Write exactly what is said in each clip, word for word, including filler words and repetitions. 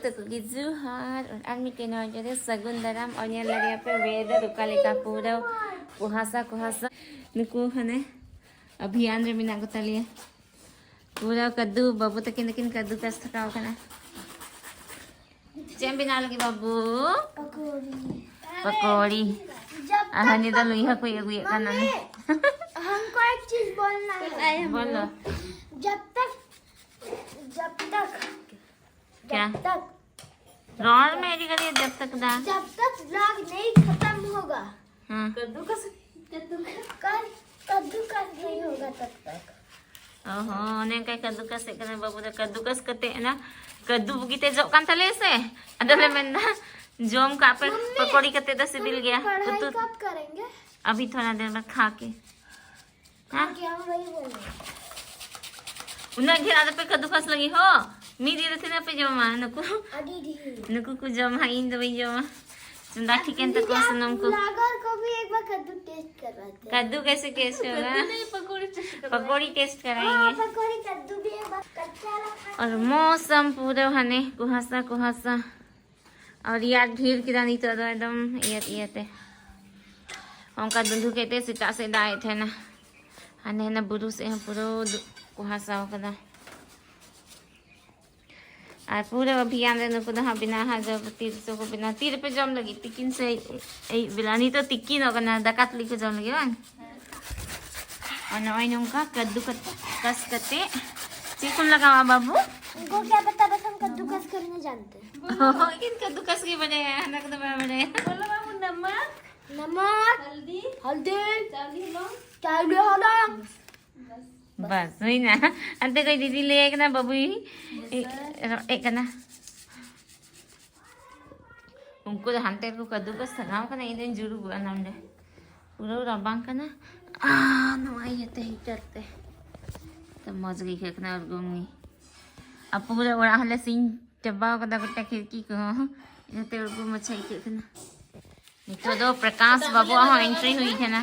ᱛᱟᱠᱚ ᱜᱮ ᱡᱚᱦᱟᱨ, ᱟᱨ ᱢᱤᱫᱴᱮᱱ ᱱᱚᱡᱚᱨ ᱨᱮ ᱥᱟᱹᱜᱩᱱ ᱫᱟᱨᱟᱢ᱾ ᱚ, ᱧᱮᱞ ᱫᱟᱲᱮᱭᱟᱯᱮ weather ᱚᱠᱟ ᱞᱮᱠᱟ, ᱯᱩᱨᱟᱹ ᱠᱩᱦᱟᱥᱟ ᱠᱩᱦᱟᱥᱟ᱾ ᱱᱩᱠᱩ ᱦᱟᱱᱮ ᱟᱵᱷᱤᱭᱟᱱ ᱨᱮ ᱢᱮᱱᱟᱜ ᱠᱚ ᱛᱟᱞᱮᱭᱟ᱾ ᱯᱩᱨᱟᱹ ᱠᱟᱫᱫᱩ, ᱵᱟᱹᱵᱩ ᱛᱟᱹᱠᱤᱱ ᱫᱚᱠᱤᱱ ᱠᱟᱫᱫᱩ ᱠᱟᱥ ᱛᱷᱟᱠᱟᱣ ᱠᱟᱱᱟ᱾ ᱪᱮᱫ ᱮᱢ ᱵᱮᱱᱟᱣ ᱞᱟᱹᱜᱤᱫ ᱵᱟᱹᱵᱩ? ᱯᱟᱠᱚᱲᱤ᱾ ᱯᱟᱠᱚᱲᱤ᱾ ᱟᱨ ᱦᱟᱹᱱᱤ ᱫᱚ ᱞᱩᱭᱦᱟᱹ ᱠᱚᱭ ᱟᱹᱜᱩᱭᱮᱫ ᱠᱟᱱᱟ᱾ मम्मी, हमको एक चीज बोलना है। ᱵᱚᱞᱚ᱾ जब तक, जब तक, क्या? जब तक, ᱨᱚᱲ ᱢᱮ ᱟᱹᱰᱤ ᱜᱷᱟᱹᱲᱤᱡ, ᱡᱟᱵ ᱛᱟᱠ ᱫᱟ᱾ जब तक vlog नहीं खत्म होगा। ᱦᱮᱸ᱾ कद्दूकस, कद्दूकस। कल कद्दूकस नहीं होगा तब तक। ᱚ ᱦᱚᱸ, ᱚᱱᱮ ᱚᱱᱠᱟᱭ ᱠᱟᱫᱩᱠᱟᱥᱮᱫ ᱠᱟᱱᱟ ᱵᱟᱹᱵᱩ ᱫᱚ᱾ ᱠᱟᱫᱩᱠᱟᱥ ᱠᱟᱛᱮ ᱚᱱᱟ ᱠᱟᱫᱩ ᱵᱩᱜᱤᱛᱮ ᱡᱚᱜ ᱠᱟᱱ ᱛᱟᱞᱮᱭᱟ ᱥᱮ, ᱟᱫᱚᱞᱮ ᱢᱮᱱᱫᱟ ᱡᱚᱢ ᱠᱟᱜ ᱯᱮ, ᱢᱟᱢᱢᱤ, ᱯᱟᱠᱚᱲᱤ ᱠᱟᱛᱮ ᱫᱚ ᱥᱤᱵᱤᱞ ᱜᱮᱭᱟ᱾ ᱯᱟᱲᱦᱟई ᱩᱛᱩ ᱠᱟᱵ ᱠᱟᱨᱮᱝᱜᱮ? ᱟᱵᱷᱤ ᱛᱷᱚᱲᱟ ᱫᱮᱨ ᱵᱟᱫ ᱠᱷᱟ ᱠᱮ᱾ ᱦᱮᱸ? ᱠᱷᱟ ᱠᱮ ᱦᱟᱢ ᱵᱷᱟᱭ ᱵᱚᱞᱮ᱾ ᱩᱱᱟᱹᱜ ᱰᱷᱮᱨ ᱟᱫᱚ ᱯᱮ ᱠᱟᱫᱩᱠᱟᱥ ᱞᱟᱹᱜᱤᱫ ᱦᱚ? ᱢᱤᱫ ᱫᱤᱱ ᱨᱮ ᱛᱤᱱᱟᱹᱜ ᱯᱮ ᱡᱚᱢᱟ? ᱱᱩᱠᱩ, ᱟᱹᱰᱤ ᱰᱷᱮᱨ᱾ ᱱᱩᱠᱩ ᱠᱚ ᱡᱚᱢᱟ, ᱤᱧ ᱫᱚ ᱵᱟᱹᱧ ᱡᱚᱢᱟ᱾ ᱪᱚᱸᱫᱟ ᱴᱷᱤᱠᱮᱱ ᱛᱟᱠᱚᱣᱟ ᱥᱩᱱᱩᱢ ᱠᱚ᱾ ब्लॉगर को भी एक बार कद्दू टेस्ट करवाते हैं। कद्दू कैसे टेस्ट होगा? कद्दू नहीं, पकौड़ी टेस्ट करवाएंगे। पकौड़ी टेस्ट कराएंगे। हाँ, पकौड़ी कद्दू भी एक बार कच्चा रखा। और मौसम पूरा ᱦᱟᱱᱮ ᱠᱩᱦᱟᱥᱟ ᱠᱩᱦᱟᱥᱟ᱾ ᱟᱨ ᱨᱮᱭᱟᱲ ᱰᱷᱮᱨ ᱠᱮᱫᱟ ᱱᱤᱛᱚᱜ ᱫᱚ ᱮᱠᱫᱚᱢ ᱤᱭᱟᱹ ᱤᱭᱟᱹᱛᱮ᱾ ᱚᱱᱠᱟ ᱫᱩᱸᱫᱷᱩ ᱠᱮᱫ ᱛᱮ ᱥᱮᱛᱟᱜ ᱥᱮᱫ ᱫᱟᱜ ᱮᱫ ᱛᱟᱦᱮᱱᱟ᱾ ᱦᱟᱱᱮ ᱦᱟᱱᱮ ᱵᱩᱨᱩ ᱥᱮᱫ ᱦᱚᱸ ᱯᱩᱨᱟᱹ ᱫᱩ-, ᱠᱩᱦᱟᱥᱟᱣ ᱠᱟᱫᱟ᱾ ᱟᱨ ᱯᱩᱨᱟᱹ ᱚᱵᱷᱤᱭᱟᱱ ᱨᱮ ᱱᱩᱠᱩ ᱫᱚ ᱦᱟᱸᱜ ᱵᱮᱱᱟᱣ ᱦᱟᱸᱜ ᱡᱚᱢ, ᱛᱤ ᱨᱮᱪᱚ ᱠᱚ ᱵᱮᱱᱟᱣ, ᱛᱤ ᱨᱮᱯᱮ ᱡᱚᱢ ᱞᱟᱹᱜᱤᱫ? ᱛᱤᱠᱤᱱ ᱥᱮ ᱟᱹᱭᱩᱵ ᱵᱮᱞᱟ? ᱱᱤᱛᱚᱜ ᱛᱤᱠᱤᱱᱚᱜ ᱠᱟᱱᱟ, ᱫᱟᱠᱟ ᱛᱟᱞᱤ ᱠᱚ ᱡᱚᱢ ᱞᱟᱹᱜᱤᱫ ᱵᱟᱝ? ᱟᱨ ᱱᱚᱜᱼᱚᱭ ᱱᱚᱝᱠᱟ ᱠᱟᱫᱫᱩ ᱠᱟᱛᱮ, ᱠᱟᱥ ᱠᱟᱛᱮ ᱪᱮᱫ ᱠᱚᱢ ᱞᱟᱜᱟᱣᱟ ᱵᱟᱹᱵᱩ? उनको क्या पता, बस हम कद्दूकस करने जानते हैं। ᱦᱳᱭ, ᱤᱧ ᱠᱟᱫᱫᱩ ᱠᱟᱥ ᱜᱮ ᱵᱟᱰᱟᱭᱟ, ᱦᱟᱱᱟ ᱠᱚᱫᱚ ᱵᱟᱭ ᱵᱟᱰᱟᱭᱟ᱾ बोलो बाबू, नमक। नमक। हल्दी। हल्दी। चावली हलंग। चावली हलंग। बस। ᱵᱟᱥ, ᱦᱩᱭᱱᱟ᱾ ᱦᱟᱱᱛᱮ ᱠᱷᱚᱡ ᱫᱤᱫᱤ ᱞᱟᱹᱭᱟᱭ ᱠᱟᱱᱟ, ᱵᱟᱹᱵᱩᱭ ᱨᱚᱜ ᱮᱫ ᱠᱟᱱᱟ᱾ ᱩᱱᱠᱩ ᱫᱚ ᱦᱟᱱᱛᱮ ᱨᱮᱠᱚ ᱠᱟᱹᱫᱩ ᱠᱚ ᱥᱟᱱᱟᱣ ᱠᱟᱱᱟ, ᱤᱧ ᱫᱚᱧ ᱡᱩᱨᱩᱜᱚᱜᱼᱟ ᱱᱚᱸᱰᱮ᱾ ᱯᱩᱨᱟᱹ ᱨᱟᱵᱟᱝ ᱠᱟᱱᱟ᱾ ᱟᱨ ᱱᱚᱣᱟ ᱤᱭᱟᱹᱛᱮ, heater ᱛᱮ᱾ ᱛᱚ ᱢᱚᱡᱽ ᱜᱮ ᱟᱹᱭᱠᱟᱹᱜ ᱠᱟᱱᱟ ᱩᱨᱜᱩᱢ ᱜᱮ᱾ ᱟᱨ ᱯᱩᱨᱟᱹ ᱚᱲᱟᱜ ᱦᱚᱸᱞᱮ ᱥᱤᱧ ᱪᱟᱵᱟᱣ ᱠᱟᱫᱟ, ᱜᱚᱴᱟ ᱠᱷᱤᱲᱠᱤ ᱠᱚᱦᱚᱸ᱾ ᱤᱱᱟᱹᱛᱮ ᱩᱨᱜᱩᱢ ᱢᱟᱪᱷᱟ ᱟᱹᱭᱠᱟᱹᱜ ᱠᱟᱱᱟ᱾ ᱱᱤᱛᱚᱜ ᱫᱚ ᱯᱨᱚᱠᱟᱥ ᱵᱟᱹᱵᱩᱣᱟᱜ ᱦᱚᱸ entry ᱦᱩᱭ ᱠᱟᱱᱟ᱾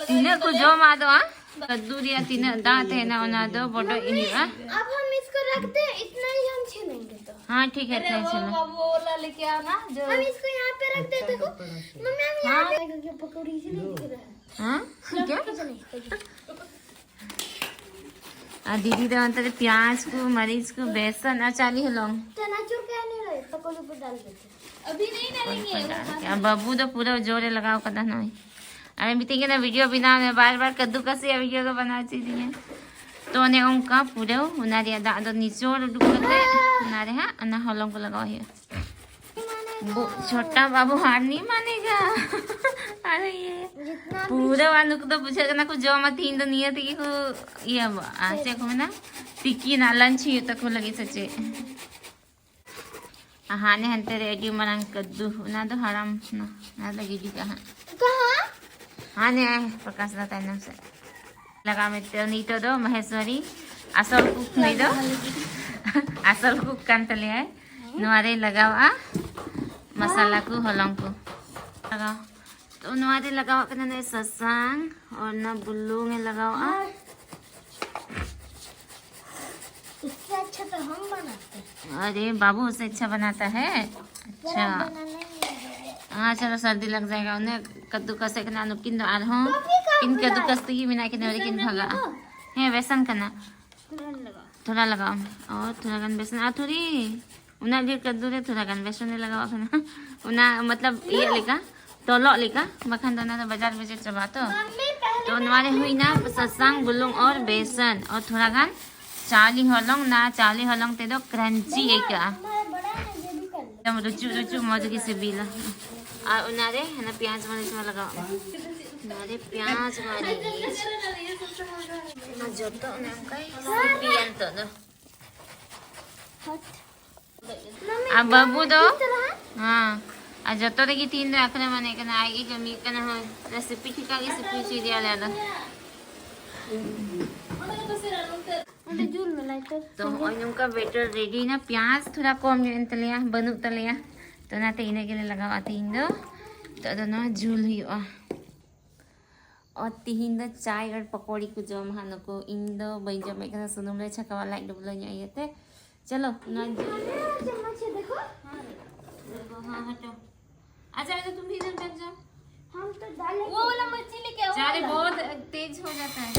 ᱛᱤᱱᱟᱹᱜ ᱠᱚ ᱡᱚᱢᱟ ᱟᱫᱚ, ᱟ? ᱠᱟᱹᱫᱫᱩ ᱨᱮᱭᱟᱜ ᱛᱤᱱᱟᱹᱜ ᱫᱟᱜ ᱛᱟᱦᱮᱱᱟ, ᱚᱱᱟ ᱫᱚ ᱵᱚᱰᱚᱡ ᱦᱩᱭᱩᱜᱼᱟ᱾ अब हम इसको रख दे, इतना ही हम छीलेंगे तो। हाँ, ठीक है, इतना ही छीलो। वो वाला लेके आना जो हम इसको यहाँ पे रख देते हो। मम्मी, हम यहाँ पे पकौड़ी इसीलिए दिख रहा है। हाँ? क्या? कुछ नहीं, कुछ नहीं। आ दीदी तो अंतर प्याज को, मरीच को, बेसन और चाली हलौंग। चनाचूर का नहीं रहे, पकौड़ी पर डाल देते। अभी नहीं डालेंगे, वो बाद में। अब बाबू तो पूरा जोरे लगाओ कदा ना। अरे मीटिंग के ना वीडियो बिना में बार बार कद्दूकस या वीडियो को बना चाहिए। तो ने उनका पूरा उनारे दा दो निचोड़ उडुक करते उनारे हाँ अना हलौंग को लगाओ है। वो छोटा बाबू हार नहीं मानेगा। अरे ये जितना भी पूरा वानुक तो बुझे ना को जो मत तीन दुनिया थी को ये आसे को ना तिकी ना लंच ही तक लगी सचे। हाँ ने हंते रेडी मरंग कद्दू ना दो हराम ना ना लगी दी कहाँ। कहाँ? हाँ ने प्रकाश ना ताइनम से लगा में तो नहीं तो दो महेश्वरी असल कुक नहीं दो। असल कुक कान तले है। नुआरे लगावा मसाला को हलौंग को लगाओ। तो नुआरे लगावा करना नहीं ससांग और ना बुल्लू में लगावा। उससे अच्छा तो हम बनाते हैं। अरे बाबू उससे अच्छा बनाता है। अच्छा। हाँ चलो सर्दी लग जाएगा उन्हें। कद्दू कसे के नानु किन दो आर हो। किन कद्दू कस तगी मिना के नवरे किन भागा। है बेसन करना। थोड़ा लगाओ और थोड़ा गन बेसन आ थोड़ी। उना ढेर कद्दू रे थोड़ा गन बेसन ने लगाओ अपना। उना मतलब ये लेका तोलो लेका बखन तो ना तो बाजार बजे चबा तो। तो नवारे हुई ना ससांग बुलुंग और बेसन और थोड़ा गन चाली हलौंग ना चाली हलौंग ते दो क्रंची एका। एकदम रुचु रुचु मौज की सिबिला। और उनारे है ना प्याज मरीच में लगाओ। उनारे प्याज मरीच। ना जोतो ने उनका ही सिबियन तो दो। आ बाबू दो। हाँ। आ जोतो रे की तीन दो आखिर माने करना आएगी कमी करना हो। रेसिपी ठिका की सिपी चीज दिया ले दो। ᱚᱸᱰᱮ ᱡᱩᱞ ᱢᱮ ᱞᱟᱭᱤᱴᱟᱨ᱾ ᱛᱚ ᱦᱚᱸᱜᱼᱚᱭ ᱱᱚᱝᱠᱟ ᱵᱮᱴᱟᱨ ᱨᱮᱰᱤᱭᱮᱱᱟ᱾ ᱯᱮᱸᱭᱟᱡᱽ ᱛᱷᱚᱲᱟ ᱠᱚᱢ ᱧᱚᱜ ᱮᱱ ᱛᱟᱞᱮᱭᱟ, ᱵᱟᱹᱱᱩᱜ ᱛᱟᱞᱮᱭᱟ, ᱛᱚ ᱚᱱᱟᱛᱮ ᱤᱱᱟᱹ ᱜᱮᱞᱮ ᱞᱟᱜᱟᱣᱟ ᱛᱮᱦᱮᱧ ᱫᱚ᱾ ᱛᱚ ᱟᱫᱚ ᱱᱚᱣᱟ ᱡᱩᱞ ᱦᱩᱭᱩᱜᱼᱟ᱾ ᱟᱨ ᱛᱤᱦᱤᱧ ᱫᱚ ᱪᱟᱭ ᱟᱨ ᱯᱟᱠᱚᱲᱤ ᱠᱚ ᱡᱚᱢᱟ ᱦᱟᱸᱜ ᱱᱩᱠᱩ᱾ ᱤᱧ ᱫᱚ ᱵᱟᱹᱧ ᱡᱚᱢᱮᱫ ᱠᱟᱱᱟ, ᱥᱩᱱᱩᱢ ᱨᱮ ᱪᱷᱟᱠᱟᱣᱟ ᱞᱟᱡ ᱰᱩᱵᱽᱞᱟᱹ ᱧᱚᱜ ᱤᱭᱟᱹᱛᱮ᱾ ᱪᱚᱞᱚ, ᱱᱚᱣᱟ ᱦᱟᱸ, ᱪᱚᱢᱚᱪ ᱥᱮ ᱫᱮᱠᱷᱳ᱾ ᱦᱟᱸ, ᱦᱟᱴᱚ᱾ अच्छा, अच्छा, तुम भी इधर बैठ जाओ। हम तो डाले वो वाला मर्ची लेके आओ, वो वाला। बहुत तेज हो जाता है।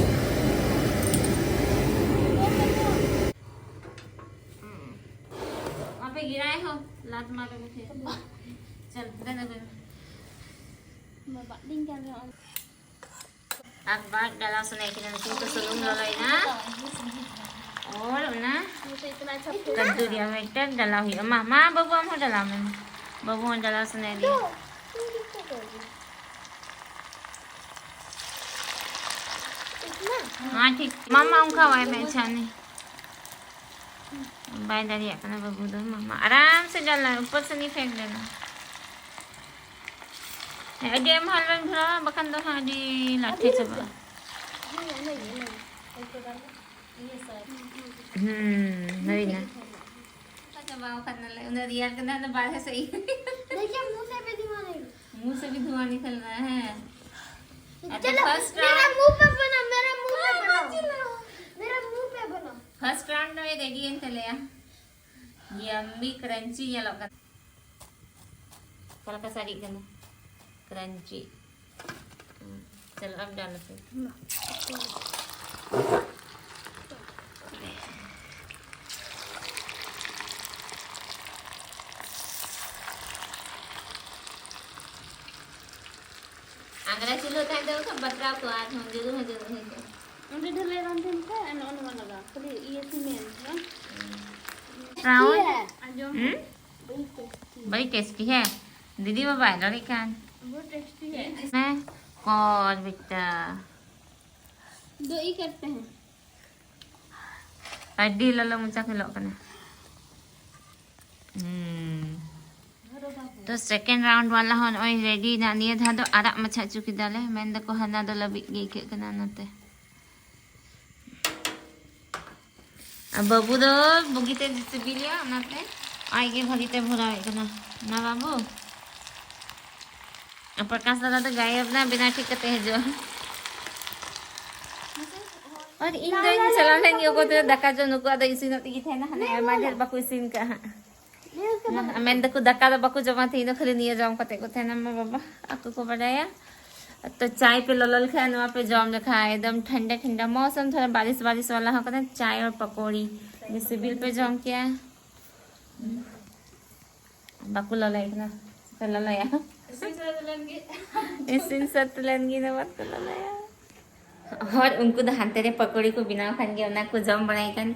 हम्म। वहाँ पे गिराए हो, लात मारोगे फिर। चल, दे दो, दे दो। ᱟᱨ ᱵᱟᱨ ᱰᱟᱞᱟᱣ ᱥᱟᱱᱟᱭᱮᱫ ᱠᱤᱱᱟ, ᱱᱩᱠᱤᱱ ᱠᱚ ᱥᱩᱱᱩᱢ ᱞᱚᱞᱚᱭᱮᱱᱟ᱾ ᱟᱨ ᱚᱱᱟ ᱠᱟᱹᱫᱩ ᱨᱮᱭᱟᱜ ᱢᱤᱫᱴᱟᱝ ᱰᱟᱞᱟᱣ ᱦᱩᱭᱩᱜᱼᱟ᱾ ᱢᱟ, ᱢᱟ, ᱵᱟᱹᱵᱩ, ᱟᱢ ᱦᱚᱸ ᱰᱟᱞᱟᱣ ᱢᱮ᱾ ᱵᱟᱹᱵᱩ ᱦᱚᱸ ᱰᱟᱞᱟᱣ ᱥᱟᱱᱟᱭᱮᱫᱮᱭᱟ᱾ ᱢᱟ, ᱴᱷᱤᱠ᱾ ᱢᱟ, ᱢᱟ, ᱚᱱᱠᱟ ᱵᱟᱭ ᱢᱮ, ᱟᱪᱪᱷᱟ, ᱩᱱᱤ᱾ ᱵᱟᱭ ᱫᱟᱲᱮᱭᱟᱜ ᱠᱟᱱᱟ ᱵᱟᱹᱵᱩ ᱫᱚ᱾ ᱢᱟ, ᱢᱟ, ᱟᱨᱟᱢ ᱥᱮ ᱰᱟᱞᱟᱣ, ᱩᱯᱚᱨ ᱥᱮ ᱱᱤ ᱯᱷᱮᱸᱠ ᱫᱮᱱᱟ᱾ ᱦᱮᱸ, ᱟᱹᱰᱤ ᱟᱭᱢᱟ ᱦᱚᱞ ᱵᱮᱱ ᱵᱷᱚᱨᱟᱣᱟ, ᱵᱟᱠᱷᱟᱱ ᱫᱚ ᱦᱟᱸᱜ ᱟᱹᱰᱤ ᱞᱟᱴᱷᱮ ᱪᱟᱵᱟᱜᱼᱟ᱾ ᱦᱩᱸ, ᱦᱩᱭᱱᱟ᱾ ᱪᱟᱵᱟ ᱟᱠᱟᱱᱟᱞᱮ, ᱩᱱᱟᱹᱜ ᱨᱮᱭᱟᱲ ᱠᱟᱱᱟ, ᱚᱱᱟ ᱵᱟᱨᱦᱮ ᱥᱮᱫ ᱤᱭᱟᱹ᱾ देखिए, मुंह से भी धुआं नहीं। मुंह से भी धुआं निकल रहा है। अच्छा, चलो, first मेरा round। मुंह पे बनाओ, मेरा मुंह पे बनाओ। मेरा मुंह पे बनाओ। First round ᱨᱮ ready ᱮᱱ ᱛᱟᱞᱮᱭᱟ᱾ Yummy crunchy ᱧᱮᱞᱚᱜ ᱠᱟᱱᱟ᱾ ᱚᱠᱟ ᱞᱮᱠᱟ ᱥᱟᱰᱮᱜ ᱠᱟᱱᱟ? Crunchy᱾ ᱪᱚᱞᱚ, ᱟᱢ ᱰᱟᱞ ᱯᱮ᱾ ᱟᱝᱜᱽᱨᱟ ᱪᱩᱞᱦᱟᱹ ᱠᱷᱟᱱ ᱫᱚ ᱵᱟᱠᱷᱟᱱ ᱵᱟᱛᱨᱟᱣ ᱠᱚᱜᱼᱟ, ᱟᱨᱦᱚᱸ ᱡᱩᱞᱩᱜ ᱦᱚᱸ ᱡᱩᱞᱩᱜ ᱦᱩᱭ ᱠᱚᱜᱼᱟ᱾ ᱚᱸᱰᱮ ᱫᱚ ᱞᱟᱹᱭ ᱵᱟᱝ ᱛᱟᱦᱮᱱ ᱠᱷᱟᱱ ᱱᱚᱜᱼᱚ ᱱᱚᱣᱟ ᱞᱟᱜᱟᱣ, ᱠᱷᱟᱹᱞᱤ ᱤᱭᱟᱹ ᱥᱤᱢᱮᱱᱴ, ᱵᱟᱝ? Brown? ᱤᱭᱟᱹ, ᱟᱸᱡᱚᱢ ᱦᱩᱸ? ᱵᱟᱹᱧ ᱴᱮᱥᱴᱤ᱾ ᱵᱟᱹᱲᱤᱡ ᱴᱮᱥᱴᱤ ᱦᱮᱸ, ᱫᱤᱫᱤ ᱵᱟᱵᱟ ᱟᱭ ᱞᱚᱲᱤ ᱠᱷᱟᱱ᱾ ᱵᱚᱦᱩᱛ ᱴᱮᱥᱴᱤ ᱦᱮᱸ᱾ ᱦᱮᱸ, ᱠᱚᱨ ᱵᱮᱴᱟ᱾ ᱫᱚ ᱤ ᱠᱟᱨᱛᱮ ᱦᱮᱸ᱾ ᱟᱹᱰᱤ ᱞᱚᱞᱚ ᱢᱚᱪᱟ ᱠᱷᱮᱞᱚᱜ ᱠᱟᱱᱟ᱾ ᱦᱩᱸ᱾ ᱛᱚ second round ᱵᱟᱞᱟ ᱦᱚᱸ ᱱᱚᱜᱼᱚᱭ ready ᱮᱱᱟ᱾ ᱱᱤᱭᱟᱹ ᱫᱷᱟᱣ ᱫᱚ ᱟᱨᱟᱜ ᱢᱟᱪᱷᱟ ᱦᱚᱪᱚ ᱠᱮᱫᱟᱞᱮ, ᱢᱮᱱ ᱫᱟᱠᱚ ᱦᱟᱱᱟ ᱫᱚ ᱞᱟᱹᱵᱤᱫ ᱜᱮ ᱟᱹᱭᱠᱟᱹᱜ ᱠᱟᱱᱟ ᱚᱱᱟᱛᱮ᱾ ᱟᱨ ᱵᱟᱹᱵᱩ ᱫᱚ ᱵᱩᱜᱤᱛᱮ ᱥᱤᱵᱤᱞᱮᱭᱟ, ᱚᱱᱟᱛᱮ ᱟᱡ ᱜᱮ ᱵᱷᱟᱹᱜᱤᱛᱮ ᱵᱷᱚᱨᱟᱣᱮᱫ ᱠᱟᱱᱟ᱾ ᱱᱟ ᱵᱟᱹᱵᱩ? ᱟᱨ ᱯᱨᱚᱠᱟᱥ ᱫᱟᱫᱟ ᱫᱚ ᱜᱟᱭᱮᱵ ᱱᱟ, ᱵᱮᱱᱟᱣ ᱴᱷᱤᱠ ᱠᱟᱛᱮ ᱦᱤᱡᱩᱜᱼᱟ᱾ ᱟᱨ ᱤᱧ ᱫᱚᱧ ᱪᱟᱞᱟᱣ ᱞᱮᱱ ᱜᱮ ᱚᱠᱚᱭ ᱛᱮ ᱫᱟᱠᱟ ᱡᱚᱢ, ᱱᱩᱠᱩᱣᱟᱜ ᱫᱚ ᱤᱥᱤᱱᱚᱜ ᱛᱮᱜᱮ ᱛᱟᱦᱮᱱᱟ, ᱦᱟᱱᱮ ᱟᱭᱢᱟ ᱰᱷᱮᱨ ᱵᱟᱠᱚ ᱤᱥᱤᱱ ᱠᱟᱜᱼᱟ ᱦᱟᱸᱜ᱾ ᱢᱮᱱ ᱫᱟᱠᱚ ᱫᱟᱠᱟ ᱫᱚ ᱵᱟᱠᱚ ᱡᱚᱢᱟ, ᱛᱮᱦᱮᱧ ᱫᱚ ᱠᱷᱟᱹᱞᱤ ᱱᱤᱭᱟᱹ ᱡᱚᱢ ᱠᱟᱛᱮ ᱠᱚ ᱛᱟᱦᱮᱱᱟ᱾ ᱢᱟ ᱵᱟᱵᱟ ᱟᱠᱚ ᱠᱚ ᱵᱟᱰᱟᱭᱟ᱾ ᱛᱚ ᱪᱟᱭ ᱯᱮ ᱞᱚᱞᱚ ᱞᱮᱠᱷᱟᱱ, ᱱᱚᱣᱟ ᱯᱮ ᱡᱚᱢ ᱞᱮᱠᱷᱟᱱ ᱮᱠᱫᱚᱢ ᱴᱷᱟᱱᱰᱟ ᱴᱷᱟᱱᱰᱟ ᱢᱚᱣᱥᱚᱢ, ᱛᱷᱚᱲᱟ ᱵᱟᱨᱤᱥ ᱵᱟᱨᱤᱥ ᱣᱟᱞᱟ ᱦᱚᱸ ᱠᱟᱱᱟ᱾ ᱪᱟᱭ ᱟᱨ ᱯᱟᱠᱚᱲᱤ ᱡᱮ ᱥᱤᱵᱤᱞ ᱯᱮ ᱡᱚᱢ ᱠᱮᱭᱟ᱾ ᱵᱟᱠᱚ ᱞᱚᱞᱚᱭ ᱠᱟᱱᱟ, ᱥᱮ ᱯᱮ ᱞᱚᱞᱚᱭᱟ? ᱤᱥᱤᱱ ᱥᱟᱹᱛ ᱞᱮᱱ ᱜᱮ᱾ ᱤᱥᱤᱱ ᱥᱟᱹᱛ ᱞᱮᱱ ᱜᱮ, ᱤᱱᱟᱹ ᱵᱟᱫ ᱠᱚ ᱞᱚᱞᱚᱭᱟ᱾ ᱦᱚᱲ ᱩᱱᱠᱩ ᱫᱚ ᱦᱟᱱᱛᱮ ᱨᱮ ᱯᱟᱠᱚᱲᱤ ᱠᱚ ᱵᱮᱱᱟᱣ ᱠᱷᱟᱱ ᱜᱮ, ᱚᱱᱟ ᱠᱚ ᱡᱚᱢ ᱵᱟᱲᱟᱭ ᱠᱟᱱ᱾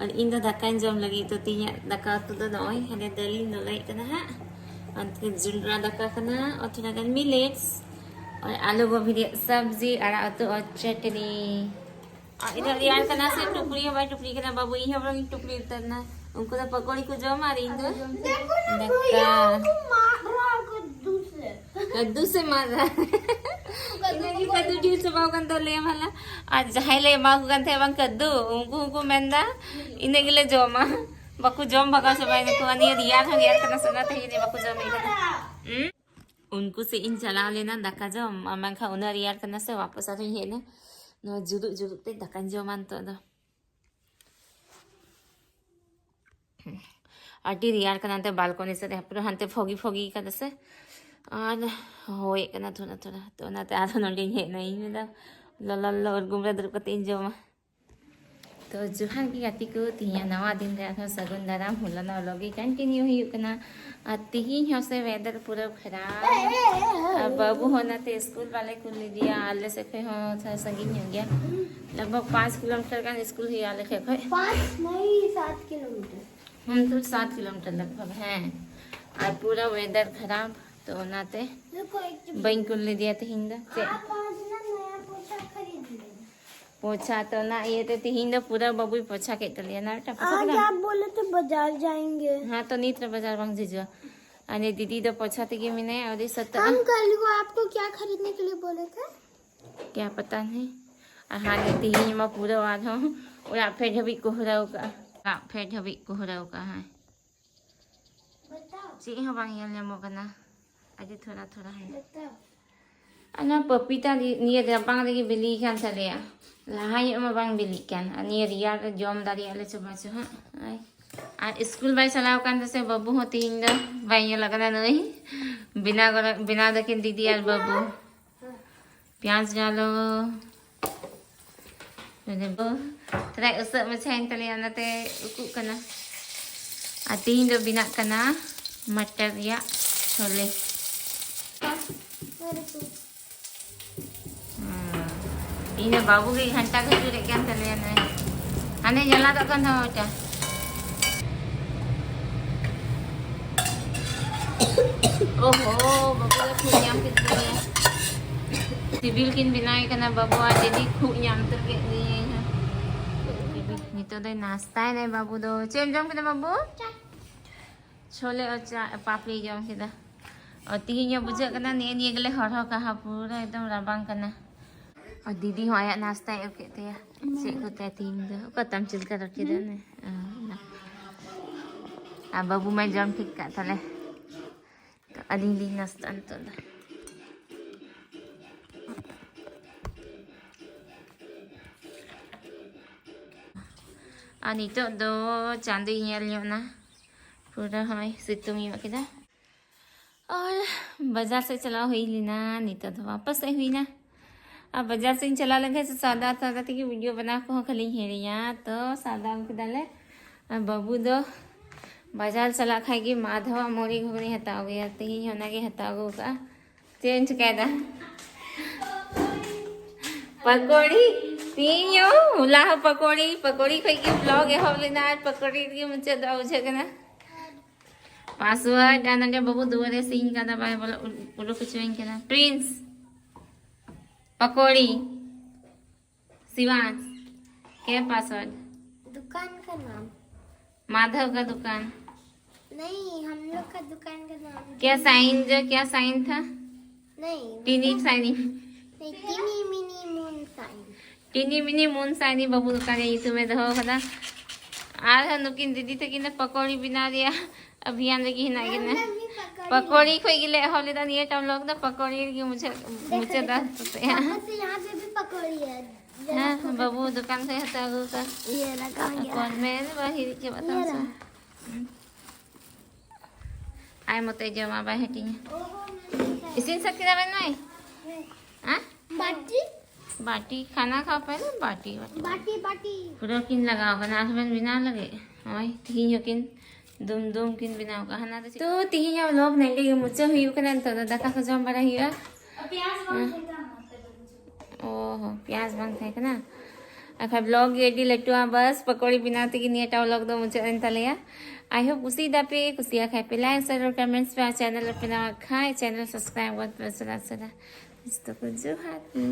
ᱟᱨ ᱤᱧ ᱫᱚ ᱫᱟᱠᱟᱧ ᱡᱚᱢ ᱞᱟᱹᱜᱤᱫ᱾ ᱛᱚ ᱛᱮᱦᱮᱧᱟᱜ ᱫᱟᱠᱟ ᱩᱛᱩ ᱫᱚ ᱱᱚᱜᱼᱚᱭ ᱦᱟᱱᱮ ᱫᱟᱹᱞᱤᱧ ᱞᱚᱞᱚᱭᱮᱫ ᱠᱟᱱᱟ ᱦᱟᱸᱜ᱾ ᱚᱱᱛᱮ ᱡᱚᱱᱰᱨᱟ ᱫᱟᱠᱟ ᱠᱟᱱᱟ, ᱟᱨ ᱛᱷᱚᱲᱟ ᱜᱟᱱ ᱢᱤᱞᱮᱴᱥ, ᱟᱨ ᱟᱞᱩ ᱜᱳᱵᱷᱤ ᱨᱮᱭᱟᱜ ᱥᱚᱵᱽᱡᱤ, ᱟᱲᱟᱜ ᱩᱛᱩ, ᱟᱨ ᱪᱟᱴᱱᱤ᱾ ᱟᱨ ᱤᱧ ᱫᱚ ᱨᱮᱭᱟᱲ ᱠᱟᱱᱟ ᱥᱮ, ᱴᱩᱯᱨᱤ ᱦᱚᱸ ᱵᱟᱭ ᱴᱩᱯᱨᱤ ᱠᱟᱱᱟ ᱵᱟᱹᱵᱩ, ᱤᱧ ᱦᱚᱸ ᱵᱚᱨᱚᱝ ᱤᱧ ᱴᱩᱯᱨᱤ ᱩᱛᱟᱹᱨ ᱮᱱᱟ᱾ ᱩᱱᱠᱩ ᱫᱚ ᱯᱟᱠᱚᱲᱤ ᱠᱚ ᱡᱚᱢᱟ ᱟᱨ ᱤᱧ ᱫᱚ ᱫᱟᱠᱟ᱾ ᱠᱟᱫᱫᱩ ᱥᱮ ᱢᱟᱨᱟ᱾ ᱤᱱᱟᱹ ᱜᱮ ᱠᱟᱫᱫᱩ ᱰᱷᱮᱨ ᱪᱟᱵᱟᱣ ᱠᱟᱱ ᱛᱟᱞᱮᱭᱟ ᱵᱷᱟᱞᱟ᱾ ᱟᱨ ᱡᱟᱦᱟᱸᱭ ᱞᱮ ᱮᱢᱟ ᱠᱚ ᱠᱟᱱ ᱛᱟᱦᱮᱸᱫ ᱵᱟᱝ ᱠᱟᱫᱫᱩ, ᱩᱱᱠᱩ ᱦᱚᱸᱠᱚ ᱢᱮᱱᱫᱟ ᱤᱱᱟᱹ ᱜᱮᱞᱮ ᱡᱚᱢᱟ, ᱵᱟᱠᱚ ᱡᱚᱢ ᱵᱷᱟᱜᱟᱣ ᱪᱟᱵᱟᱭ ᱫᱟᱠᱚ᱾ ᱟᱨ ᱱᱤᱭᱟᱹ ᱨᱮᱭᱟᱲ ᱦᱚᱸ ᱨᱮᱭᱟᱲ ᱠᱟᱱᱟ ᱥᱮ, ᱚᱱᱟᱛᱮ ᱡᱟᱹᱱᱤᱡ ᱵᱟᱠᱚ ᱡᱚᱢᱮᱫ ᱠᱟᱱᱟ᱾ ᱦᱩᱸ? ᱩᱱᱠᱩ ᱥᱮᱫ ᱤᱧ ᱪᱟᱞᱟᱣ ᱞᱮᱱᱟ ᱫᱟᱠᱟ ᱡᱚᱢ, ᱟᱨ ᱢᱮᱱᱠᱷᱟᱱ ᱩᱱᱟᱹᱜ ᱨᱮᱭᱟᱲ ᱠᱟᱱᱟ ᱥᱮ, ᱣᱟᱯᱚᱥ ᱟᱨᱦᱚᱸᱧ ᱦᱮᱡ ᱮᱱᱟ᱾ ᱱᱚᱣᱟ ᱡᱩᱨᱩᱜ ᱡᱩᱨᱩᱜ ᱛᱮ ᱫᱟᱠᱟᱧ ᱡᱚᱢᱟ ᱱᱤᱛᱚᱜ ᱫᱚ᱾ ᱟᱹᱰᱤ ᱨᱮᱭᱟᱲ ᱠᱟᱱᱟ ᱱᱚᱛᱮ ᱵᱟᱞᱠᱚᱱᱤ ᱥᱮᱫ ᱨᱮ, ᱯᱩᱨᱟᱹ ᱦᱟᱱᱛᱮ ᱯᱷᱚᱜᱤ ᱯᱷᱚᱜᱤ ᱠᱟᱫᱟ ᱥᱮ, ᱟᱨ ᱦᱚᱭᱮᱫ ᱠᱟᱱᱟ ᱛᱷᱚᱲᱟ ᱛᱷᱚᱲᱟ᱾ ᱛᱚ ᱚᱱᱟᱛᱮ ᱟᱨᱦᱚᱸ ᱱᱚᱸᱰᱮᱧ ᱦᱮᱡ ᱮᱱᱟ᱾ ᱤᱧ ᱢᱮᱱᱫᱟ ᱞᱚᱞᱚ ᱞᱚᱞᱚ ᱩᱨᱜᱩᱢ ᱨᱮ ᱫᱩᱲᱩᱵ ᱠᱟᱛᱮ ᱤᱧ ᱡᱚᱢᱟ᱾ ᱛᱚ ᱡᱚᱦᱟᱨ ᱜᱮ ᱜᱟᱛᱮ ᱠᱚ, ᱛᱮᱦᱮᱧᱟᱜ ᱱᱟᱣᱟ ᱫᱤᱱ ᱨᱮ ᱟᱨᱦᱚᱸ ᱥᱟᱹᱜᱩᱱ ᱫᱟᱨᱟᱢ᱾ ᱦᱚᱞᱟᱱᱟᱜ vlog ᱜᱮ continue ᱦᱩᱭᱩᱜ ᱠᱟᱱᱟ᱾ ᱟᱨ ᱛᱮᱦᱮᱧ ᱦᱚᱸ ᱥᱮ weather ᱯᱩᱨᱟᱹ ᱠᱷᱟᱨᱟᱯ᱾ ᱟᱨ ᱵᱟᱹᱵᱩ ᱦᱚᱸ ᱚᱱᱟᱛᱮ ᱥᱠᱩᱞ ᱵᱟᱞᱮ ᱠᱩᱞ ᱞᱮᱫᱮᱭᱟ, ᱟᱞᱮ ᱥᱮᱫ ᱠᱷᱚᱱ ᱦᱚᱸ ᱛᱷᱚᱲᱟ ᱥᱟᱺᱜᱤᱧ ᱧᱚᱜ ᱜᱮᱭᱟ, ᱞᱟᱜᱽ ᱵᱷᱟᱜᱽ ᱯᱟᱸᱪ ᱠᱤᱞᱳᱢᱤᱴᱟᱨ ᱜᱟᱱ ᱥᱠᱩᱞ ᱦᱩᱭᱩᱜᱼᱟ ᱟᱞᱮ ᱴᱷᱮᱱ ᱠᱷᱚᱱ᱾ पाँच नहीं, सात किलोमीटर। ᱦᱩᱸ, ᱛᱚ ᱥᱟᱛ ᱠᱤᱞᱳᱢᱤᱴᱟᱨ ᱞᱟᱜᱽ ᱵᱷᱟᱜᱽ, ᱦᱮᱸ᱾ ᱟᱨ ᱯᱩᱨᱟᱹ weather ᱠᱷᱟᱨᱟᱯ, ᱛᱚ ᱚᱱᱟᱛᱮ ᱵᱟᱹᱧ ᱠᱩᱞ ᱞᱮᱫᱮᱭᱟ ᱛᱮᱦᱮᱧ ᱫᱚ᱾ ᱪᱮᱫ? आप आज ना नया पोशाक खरीद लेना। ᱯᱳᱪᱷᱟ, ᱛᱚ ᱚᱱᱟ ᱤᱭᱟᱹᱛᱮ ᱛᱮᱦᱮᱧ ᱫᱚ ᱯᱩᱨᱟᱹ ᱵᱟᱹᱵᱩᱭ ᱯᱳᱪᱷᱟ ᱠᱮᱫ ᱛᱟᱞᱮᱭᱟ᱾ ᱱᱟ ᱢᱤᱫᱴᱟᱝ ᱯᱳᱪᱷᱟ ᱟᱡ ᱠᱮᱫᱟᱢ? ᱟᱯ ᱵᱚᱞᱮ ᱛᱷᱮ ᱵᱟᱡᱟᱨ ᱡᱟᱭᱮᱸᱜᱮ᱾ ᱦᱮᱸ, ᱛᱚ ᱱᱤᱛ ᱨᱮ ᱵᱟᱡᱟᱨ ᱵᱟᱝ ᱡᱷᱤᱡᱩᱜᱼᱟ᱾ ᱟᱨ ᱱᱤᱛ ᱫᱤᱫᱤ ᱫᱚ ᱯᱳᱪᱷᱟ ᱛᱮᱜᱮ ᱢᱮᱱᱟᱭᱟ, ᱟᱹᱣᱨᱤ ᱥᱟᱹᱛᱟᱹᱜᱼᱟ᱾ ᱦᱟᱢ ᱠᱟᱞ ᱠᱚ ᱟᱯᱠᱳ ᱠᱭᱟ ᱠᱷᱟᱨᱤᱫᱽᱱᱮ ᱠᱮ ᱞᱤᱭᱮ ᱵᱚᱞᱮ ᱛᱷᱮ? ᱠᱭᱟ ᱯᱟᱛᱟ ᱱᱟᱦᱤ᱾ ᱟᱨ ᱦᱟᱱᱮ ᱛᱮᱦᱮᱧ ᱢᱟ ᱯᱩᱨᱟᱹ ᱟᱨᱦᱚᱸ ᱚᱲᱟᱜ ᱯᱷᱮᱰ ᱦᱟᱹᱵᱤᱡ ᱠᱚ ᱦᱩᱨᱟᱹᱣ ᱠᱟᱜᱼᱟ᱾ ᱚᱲᱟᱜ ᱯᱷᱮᱰ ᱦᱟᱹᱵᱤᱡ ᱠᱚ ᱦᱩᱨᱟᱹᱣ ᱠᱟᱜᱼᱟ, ᱦᱮᱸ᱾ ᱪᱮᱫ ᱦᱚᱸ ᱵᱟᱝ ᱧᱮᱞ ᱧᱟᱢᱚᱜ ᱠᱟᱱᱟ, ᱟᱹᱰᱤ ᱛᱷᱚᱲᱟ ᱛᱷᱚᱲᱟ ᱦᱮᱸ᱾ ᱟᱨ ᱱᱚᱣᱟ ᱯᱟᱯᱤᱛᱟ ᱱᱤᱭᱟᱹ ᱨᱟᱵᱟᱝ ᱨᱮᱜᱮ ᱵᱤᱞᱤ ᱠᱟᱱ ᱛᱟᱞᱮᱭᱟ᱾ ᱞᱟᱦᱟ ᱧᱚᱜ ᱢᱟ ᱵᱟᱝ ᱵᱤᱞᱤᱜ ᱠᱟᱱ, ᱟᱨ ᱱᱤᱭᱟᱹ ᱨᱮᱭᱟᱲ ᱨᱮ ᱡᱚᱢ ᱫᱟᱲᱮᱭᱟᱜ ᱞᱮ ᱪᱚ ᱵᱟᱪᱚ ᱦᱟᱸᱜ᱾ ᱟᱭ᱾ ᱟᱨ ᱥᱠᱩᱞ ᱵᱟᱭ ᱪᱟᱞᱟᱣ ᱠᱟᱱ ᱛᱮᱥᱮ ᱵᱟᱹᱵᱩ ᱦᱚᱸ ᱛᱤᱦᱤᱧ ᱫᱚ ᱵᱟᱭ ᱧᱮᱞ ᱟᱠᱟᱱᱟ᱾ ᱱᱩᱭ ᱵᱮᱱᱟᱣ ᱜᱚᱫ-, ᱵᱮᱱᱟᱣ ᱫᱟᱠᱤᱱ ᱫᱤᱫᱤ ᱟᱨ ᱵᱟᱹᱵᱩ᱾ ᱯᱮᱸᱭᱟᱡᱽ ᱰᱟᱞᱳ᱾ ᱱᱚᱰᱮ ᱵᱚ ᱛᱷᱚᱲᱟ ᱩᱥᱟᱹᱜ ᱢᱟᱪᱷᱟᱭᱮᱱ ᱛᱟᱞᱮᱭᱟ, ᱚᱱᱟᱛᱮ ᱩᱠᱩᱜ ᱠᱟᱱᱟ᱾ ᱟᱨ ᱛᱤᱦᱤᱧ ᱫᱚ ᱵᱮᱱᱟᱜ ᱠᱟᱱᱟ ᱢᱟᱴᱟᱨ ᱨᱮᱭᱟᱜ ᱪᱷᱳᱞᱮ᱾ ᱦᱩᱸ᱾ ᱤᱧ ᱫᱚ ᱵᱟᱹᱵᱩ ᱜᱮ ᱜᱷᱟᱱᱴᱟ ᱜᱷᱟᱹᱴᱩᱨᱮᱫ ᱠᱟᱱ ᱛᱟᱞᱮᱭᱟ ᱱᱩᱭ᱾ ᱦᱟᱱᱮ ᱧᱟᱞᱟᱫᱚᱜ ᱠᱟᱱ ᱛᱟᱢᱟ ᱢᱤᱫᱴᱟᱝ᱾ ᱳᱦᱳ, ᱵᱟᱹᱵᱩ ᱫᱚ ᱠᱷᱩᱜ ᱧᱟᱢ ᱠᱮᱫ ᱛᱟᱞᱮᱭᱟ᱾ ᱥᱤᱵᱤᱞ ᱠᱤᱱ ᱵᱮᱱᱟᱣᱮ ᱠᱟᱱᱟ ᱵᱟᱹᱵᱩ ᱟᱨ ᱫᱤᱫᱤ, ᱠᱷᱩᱜ ᱧᱟᱢ ᱩᱛᱟᱹᱨ ᱠᱮᱫ ᱞᱤᱧᱟᱹᱭ ᱦᱟᱸᱜ᱾ ᱱᱤᱛᱚᱜ ᱫᱚᱭ ᱱᱟᱥᱛᱟᱭᱮᱱᱟᱭ ᱵᱟᱹᱵᱩ ᱫᱚ᱾ ᱪᱮᱫ ᱮᱢ ᱡᱚᱢ ᱠᱮᱫᱟ ᱵᱟᱹᱵᱩ? ᱪᱷᱳᱞᱮ ᱟᱨ ᱪᱟ, ᱯᱟᱯᱲᱤ ᱡᱚᱢ ᱠᱮᱫᱟ᱾ ᱟᱨ ᱛᱤᱦᱤᱧ ᱦᱚᱸ ᱵᱩᱡᱷᱟᱹᱜ ᱠᱟᱱᱟ ᱱᱤᱭᱟᱹ, ᱱᱤᱭᱟᱹ ᱜᱮᱞᱮ ᱦᱚᱨᱦᱚ ᱠᱟᱜᱼᱟ, ᱯᱩᱨᱟᱹ ᱮᱠᱫᱚᱢ ᱨᱟᱵᱟᱝ ᱠᱟᱱᱟ᱾ ᱟᱨ ᱫᱤᱫᱤ ᱦᱚᱸ ᱟᱭᱟᱜ ᱱᱟᱥᱛᱟᱭ ᱮᱢ ᱠᱮᱫ ᱛᱟᱭᱟ᱾ ᱪᱮᱫ ᱠᱚ ᱛᱟᱭ ᱛᱤᱦᱤᱧ ᱫᱚ? ᱚᱠᱟᱛᱟᱢ ᱪᱤᱞᱠᱟ ᱨᱚᱴᱤ ᱫᱚ? ᱚᱱᱮ, ᱚ, ᱚᱱᱟ᱾ ᱟᱨ ᱵᱟᱹᱵᱩ ᱢᱟᱭ ᱡᱚᱢ ᱴᱷᱤᱠ ᱠᱟᱜ ᱛᱟᱞᱮ᱾ ᱛᱚ ᱟᱹᱞᱤᱧ ᱞᱤᱧ ᱱᱟᱥᱛᱟ ᱱᱤᱛᱚᱜ ᱫᱚ᱾ ᱟᱨ ᱱᱤᱛᱚᱜ ᱫᱚ ᱪᱟᱸᱫᱚᱭ ᱧᱮᱞ ᱧᱚᱜ ᱱᱟ, ᱯᱩᱨᱟᱹ ᱦᱚᱸᱭ ᱥᱤᱛᱩᱝ ᱧᱚᱜ ᱠᱮᱫᱟ᱾ ᱟᱨ ᱵᱟᱡᱟᱨ ᱥᱮᱫ ᱪᱟᱞᱟᱣ ᱦᱩᱭ ᱞᱮᱱᱟ, ᱱᱤᱛᱚᱜ ᱫᱚ ᱣᱟᱯᱟᱥ ᱦᱮᱡ ᱦᱩᱭᱱᱟ᱾ ᱟᱨ ᱵᱟᱡᱟᱨ ᱥᱮᱫ ᱤᱧ ᱪᱟᱞᱟᱣ ᱞᱮᱱᱠᱷᱟᱱ ᱥᱟᱫᱟ ᱥᱟᱫᱟ ᱛᱮᱜᱮ video ᱵᱮᱱᱟᱣ ᱠᱚᱦᱚᱸ ᱠᱷᱟᱹᱞᱤᱧ ᱦᱤᱲᱤᱧᱟ᱾ ᱛᱚ ᱥᱟᱫᱟ ᱟᱹᱜᱩ ᱠᱮᱫᱟᱞᱮ᱾ ᱟᱨ ᱵᱟᱹᱵᱩ ᱫᱚ ᱵᱟᱡᱟᱨ ᱪᱟᱞᱟᱜ ᱠᱷᱟᱡ ᱜᱮ ᱢᱟᱫᱷᱟᱣᱟᱜ ᱢᱩᱲᱤ ᱜᱷᱩᱜᱽᱱᱤ ᱦᱟᱛᱟᱣ ᱟᱹᱜᱩᱭᱟ᱾ ᱛᱮᱦᱮᱧ ᱦᱚᱸ ᱚᱱᱟᱜᱮ ᱦᱟᱛᱟᱣ ᱟᱹᱜᱩ ᱠᱟᱜᱼᱟ᱾ ᱪᱮᱫ ᱮᱢ ᱪᱤᱠᱟᱹᱭᱮᱫᱟ? ᱯᱟᱠᱚᱲᱤ᱾ ᱛᱮᱦᱮᱧ ᱦᱚᱸ ᱦᱚᱞᱟ ᱦᱚᱸ ᱯᱟᱠᱚᱲᱤ, ᱯᱟᱠᱚᱲᱤ ᱠᱷᱚᱡ ᱜᱮ vlog ᱮᱦᱚᱵ ᱞᱮᱱᱟ ᱟᱨ ᱯᱟᱠᱚᱲᱤ ᱨᱮᱜᱮ ᱢᱩᱪᱟᱹᱫ ᱫᱚ ᱵᱩᱡᱷᱟᱹᱜ ᱠᱟᱱᱟ᱾ Password, ᱟᱨ ᱱᱚᱰᱮ ᱵᱟᱹᱵᱩ ᱫᱩᱣᱟᱹᱨᱮ ᱥᱤᱧ ᱠᱟᱫᱟ, ᱵᱟᱭ ᱵᱚᱞᱚ, ᱩᱰᱩᱠ ᱦᱚᱪᱚᱧ ᱠᱟᱱᱟ᱾ Prince, ᱯᱟᱠᱚᱲᱤ, ᱥᱤᱣᱟᱝᱥ, क्या password? दुकान का नाम। माधव का दुकान। नहीं, हम लोग का दुकान का नाम। क्या साइन जो, क्या साइन था? नहीं, टीनी मतलब साइन। नहीं, tiny mini moon sign. Tiny mini moon sign ही ᱵᱟᱹᱵᱩ ᱫᱚᱠᱟᱱ ᱨᱮ ᱧᱩᱛᱩᱢᱮ ᱫᱚᱦᱚ ᱠᱟᱫᱟ᱾ ᱟᱨᱦᱚᱸ ᱱᱩᱠᱤᱱ ᱫᱤᱫᱤ ᱛᱟᱹᱠᱤᱱ ᱫᱚ ᱯᱟᱠᱚᱲᱤ ᱵᱮᱱᱟᱣ ᱨᱮᱭᱟᱜ ᱚᱵᱷᱤᱭᱟᱱ ᱨᱮᱜᱮ ᱦᱮᱱᱟᱜ ᱠᱤᱱᱟ᱾ ᱯᱟᱠᱚᱲᱤ ᱠᱷᱚᱡ ᱜᱮᱞᱮ ᱮᱦᱚᱵ ᱞᱮᱫᱟ ᱱᱤᱭᱟᱹ ᱴᱟᱢ ᱞᱚᱜ ᱫᱚ, ᱯᱟᱠᱚᱲᱤ ᱨᱮᱜᱮ ᱢᱩᱪᱟᱹᱫ, ᱢᱩᱪᱟᱹᱫᱟ᱾ ᱯᱟᱥᱮ ᱭᱟᱦᱟᱸ ᱯᱮ ᱵᱷᱤ ᱯᱟᱠᱚᱲᱤ ᱦᱮ᱾ ᱦᱮᱸ, ᱵᱟᱹᱵᱩ ᱫᱚᱠᱟᱱ ᱠᱷᱚᱱ ᱦᱟᱛᱟᱣ ᱟᱹᱜᱩ ᱠᱟᱜ᱾ ᱤᱭᱟᱹ ᱞᱟᱜᱟᱣ ᱤᱧᱟ᱾ ᱠᱚᱱ ᱢᱮ, ᱵᱟᱭ ᱦᱤᱨᱤᱡ ᱪᱟᱵᱟᱜ ᱛᱟᱢᱟ ᱥᱮ᱾ ᱦᱩᱸ᱾ ᱟᱭ ᱢᱚᱛᱚᱭ ᱡᱚᱢᱟ, ᱵᱟᱭ ᱦᱟᱹᱴᱤᱧᱟ᱾ ᱤᱥᱤᱱ ᱥᱟᱹᱛ ᱠᱮᱫᱟ ᱵᱮᱱ ᱢᱟᱹᱭ? ᱦᱮᱸ᱾ ᱵᱟᱹᱴᱤ? ᱵᱟᱹᱴᱤ, ᱠᱷᱟᱱᱟ ᱠᱷᱟᱣᱟ ᱯᱮ ᱱᱟ, ᱵᱟᱹᱴᱤ, ᱵᱟᱹᱴᱤ᱾ ᱵᱟᱹᱴᱤ, ᱵᱟᱹᱴᱤ᱾ ᱯᱩᱨᱟᱹ ᱠᱤᱱ ᱞᱟᱜᱟᱣ ᱠᱟᱱᱟ ᱟᱨᱦᱚᱸ ᱵᱮᱱ ᱵᱮᱱᱟᱣ ᱞᱟᱹᱜᱤᱫ᱾ ᱱᱚᱜᱼᱚᱭ ᱛᱤᱦᱤᱧ ᱦᱚᱸ ᱠᱤᱱ ᱫᱩᱢ ᱫᱩᱢ ᱠᱤᱱ ᱵᱮᱱᱟᱣ ᱠᱟᱜᱼᱟ᱾ ᱦᱟᱱᱟ ᱫᱚ ᱪᱮᱫ? ᱛᱚ ᱛᱤᱦᱤᱧᱟᱜ vlog ᱱᱚᱸᱰᱮ ᱜᱮ ᱢᱩᱪᱟᱹᱫ ᱦᱩᱭᱩᱜ ᱠᱟᱱᱟ᱾ ᱱᱤᱛᱚᱜ ᱫᱚ ᱫᱟᱠᱟ ᱠᱚ ᱡᱚᱢ ᱵᱟᱲᱟ ᱦᱩᱭᱩᱜᱼᱟ᱾ ᱯᱮᱸᱭᱟᱡᱽ ᱵᱟᱝ ᱦᱮᱸ᱾ ᱛᱟᱦᱮᱸ ᱠᱟᱱᱟ ᱚᱱᱟᱛᱮ ᱵᱟᱹᱧ ᱡᱚᱢ᱾ ᱚ ᱦᱚᱸ, ᱯᱮᱸᱭᱟᱡᱽ ᱵᱟᱝ ᱛᱟᱦᱮᱸ ᱠᱟᱱᱟ᱾ ᱟᱨ ᱠᱷᱟᱡ vlog ᱜᱮ ᱟᱹᱰᱤ ᱞᱟᱹᱴᱩᱣᱟ, ᱵᱟᱥ ᱯᱟᱠᱚᱲᱤ ᱵᱮᱱᱟᱣ ᱛᱮᱜᱮ ᱱᱤᱭᱟᱹᱴᱟ vlog ᱫᱚ ᱢᱩᱪᱟᱹᱫ ᱮᱱ ᱛᱟᱞᱮᱭᱟ᱾ I hope ᱠᱩᱥᱤᱭᱮᱫᱟ ᱯᱮ, ᱠᱩᱥᱤᱭᱟᱜ ᱠᱷᱟᱡ ᱯᱮ like, share, comments ᱯᱮ, ᱟᱨ channel ᱨᱮ ᱯᱮ ᱱᱟᱣᱟ ᱠᱷᱟᱡ channel subscribe ᱜᱚᱫ ᱯᱮ ᱩᱥᱟᱹᱨᱟ ᱩᱥᱟᱹᱨᱟ᱾ ᱡᱚᱛᱚ ᱠᱚ ᱡᱚᱦᱟᱨ ᱜᱮ᱾